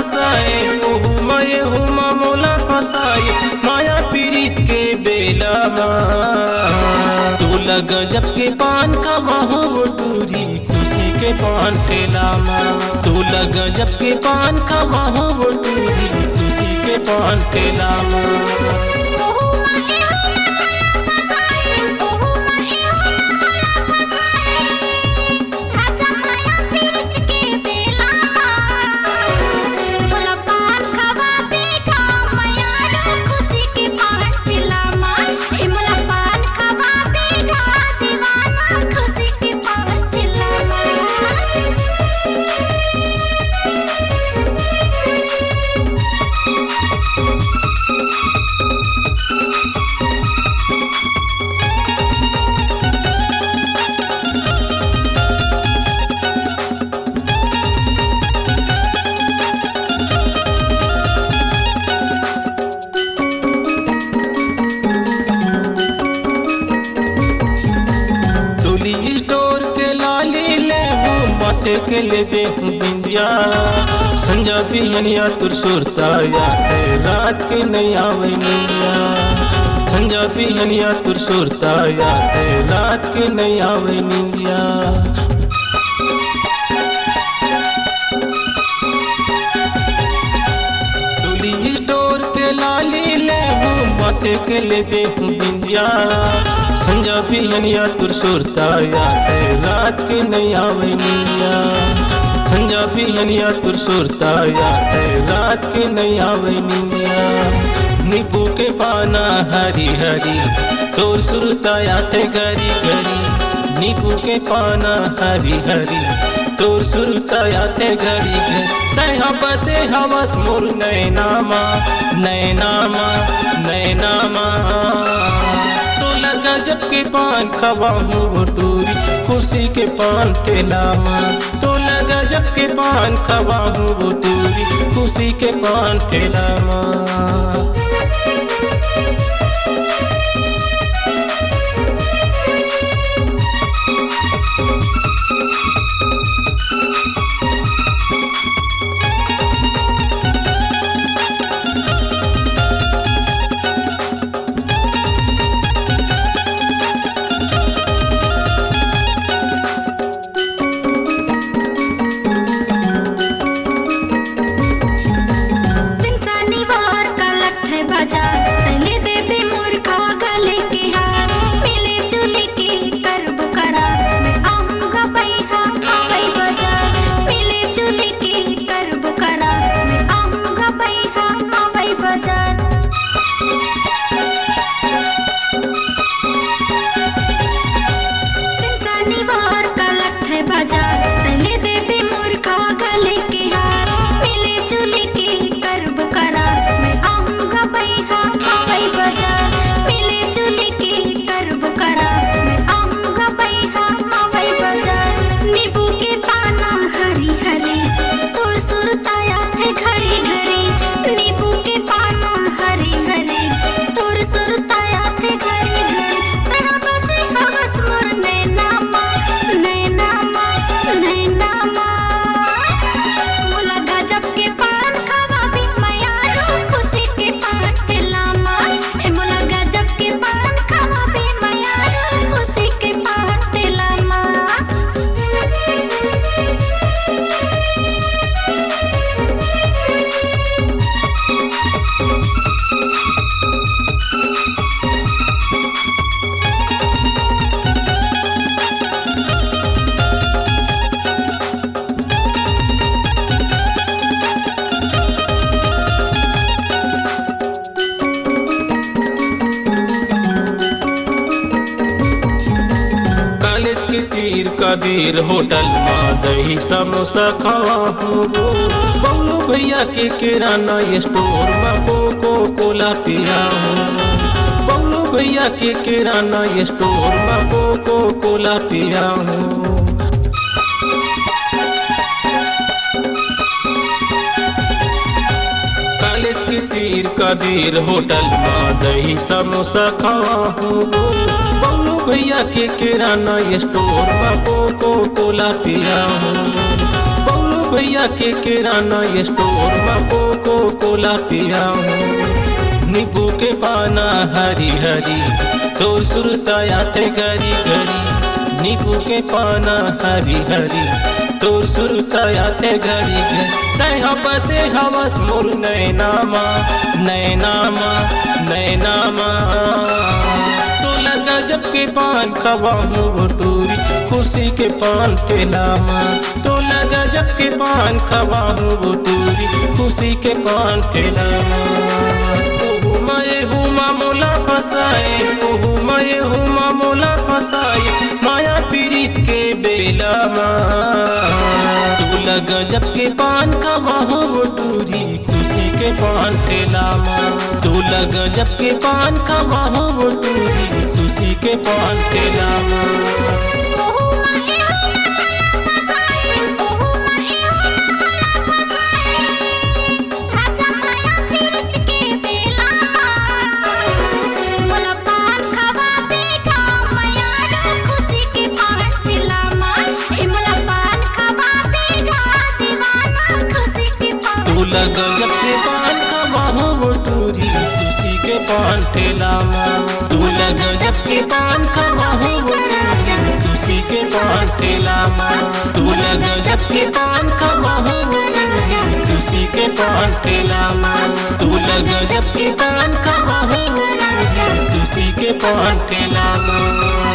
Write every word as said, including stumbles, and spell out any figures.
फसाए, ओहू म एहू म मोला फसाए, माया पीरित के बेला म। तोला गजब के पान खवाहूं वो टूरी, खुशी के पान ठेला म। तोला गजब के पान खवाहूं वो टूरी, खुशी के पान ठेला म। ओहू म एहू म मोला फसाए, ओहू म एहू म मोला फसाए। राजा माया पीरित के बेला म, मोला पान खवाबे गा मयारू खुशी के पान ठेला म। ए मोला पान खवाबे गा दीवाना खुशी के पान ठेला म। डोली स्टोर के लाली लेहूं, माथे के लेबे हूं बिंदिया। संझा बिहनिया तोर सुरता आथे, रात के नइ आवे निंदिया। संझा बिहनिया तोर सुरता आथे, रात के नइ आवे निंदिया। डोली स्टोर के लाली लेहूं, माथे के लेबे हूं बिंदिया। संझा बिहनिया तोर सुरता आथे, रात के नइ आवे निंदिया। संझा बिहनिया तोर सुरता आथे, रात के नइ आवे निंदिया। नींबू के पाना हरी हरी, तोर सुरता आथे घरी घरी। नींबू के पाना हरी हरी, तोर सुरता आथे घरी घरी। तैं हा बसे हवस मोर नैना मा, नैना मा, नैना मा। तोला गजब के पान खवाहूं वो टूरी, खुशी के पान ठेला मा। तोला गजब के पान खवाहूं वो टूरी, खुशी के पान ठेला मा। दिन शनिवार का लगथे बाजार, तैं ले देबे मोर खा गले के हार। मिले जुले के करबो करार, मैं आहूं गा बइहा अवई बाजार। मिले जुले के करबो करार, मैं आहूं गा बइहा अवई बाजार। दिन शनिवार का लगथे बाजार, तैं ले देबे मोर खा गले के हार। मिले जुले के करबो करार, मैं आहूं गा बइहा अवई बाजार। मिले जुले के करबो करार, मैं आहूं गा बइहा अवई बाजार। नींबू के पाना हरी हरी, तोर सुरता आथे घरी घरी। नींबू के पाना हरी हरी, तोर सुरता आथे घरी घरी। तैं हा बसे हवस मोर नैना मा, नैना मा, नैना मा। मोला गजब के पान खवाबे मयारू खुशी के पान ठेला मा। ए मोला गजब के पान खवाबे मयारू खुशी के पान ठेला मा। कॉलेज के तीर कबीर होटल मा दही समोसा खवाहूं वो। बबलू भैया के किराना स्टोर मा कोको कोला पियाहूं। बबलू भैया के किराना स्टोर मा कोको कोला पियाहूं। कॉलेज के तीर कबीर होटल मा दही समोसा खवाहूं वो। बबलू भैया के किराना स्टोर मा कोको कोला पियाहूं वो। बबलू भैया के किराना स्टोर म कोको कोला पिया हूँ। नींबू के पाना हरी हरी, तोर सुरता आथे घरी घरी। नींबू के पाना हरी हरी, तोर सुरता आथे घरी घरी। तैं ह बसे हवस मोर नैना मा, नैना मा, नैना मा। तोला गजब के पान खवाहूँ वो टूरी, खुशी के पान ठेला मा। तोला गजब के पान खवाहूँ वो टूरी, खुशी के पान ठेला मा। ओहू मा एहू मा मोला फंसाए, ओहू मा एहू मा मोला फंसाए, माया पीरित के बेला मा। तोला गजब के पान खवाहूँ वो टूरी, खुशी के पान ठेला मा। तोला गजब के पान खवाहूँ वो टूरी, खुशी के पान ठेला मा। ओहू मा एहू मा मोला फंसाए, ओहू मा एहू मा मोला फंसाए। राजा माया पीरित के बेला मा, मोला पान खवाबे गाँव मयारू, खुशी के पान ठेला मा। हे मोला पान खवाबे गाँव दीवाना, खुशी के पान। तोला गजब के पान खवाहूँ वो टूरी, खुशी के पान ठेला मा। तोला गजब के पान खवाहूँ वो राजा, खुशी के पान ठेला मा। तोला गजब के पान खवाहूँ वो राजा, खुशी के पान ठेला मा। तोला गजब के पान खवाहूँ वो राजा, खुशी के पान ठेला मा।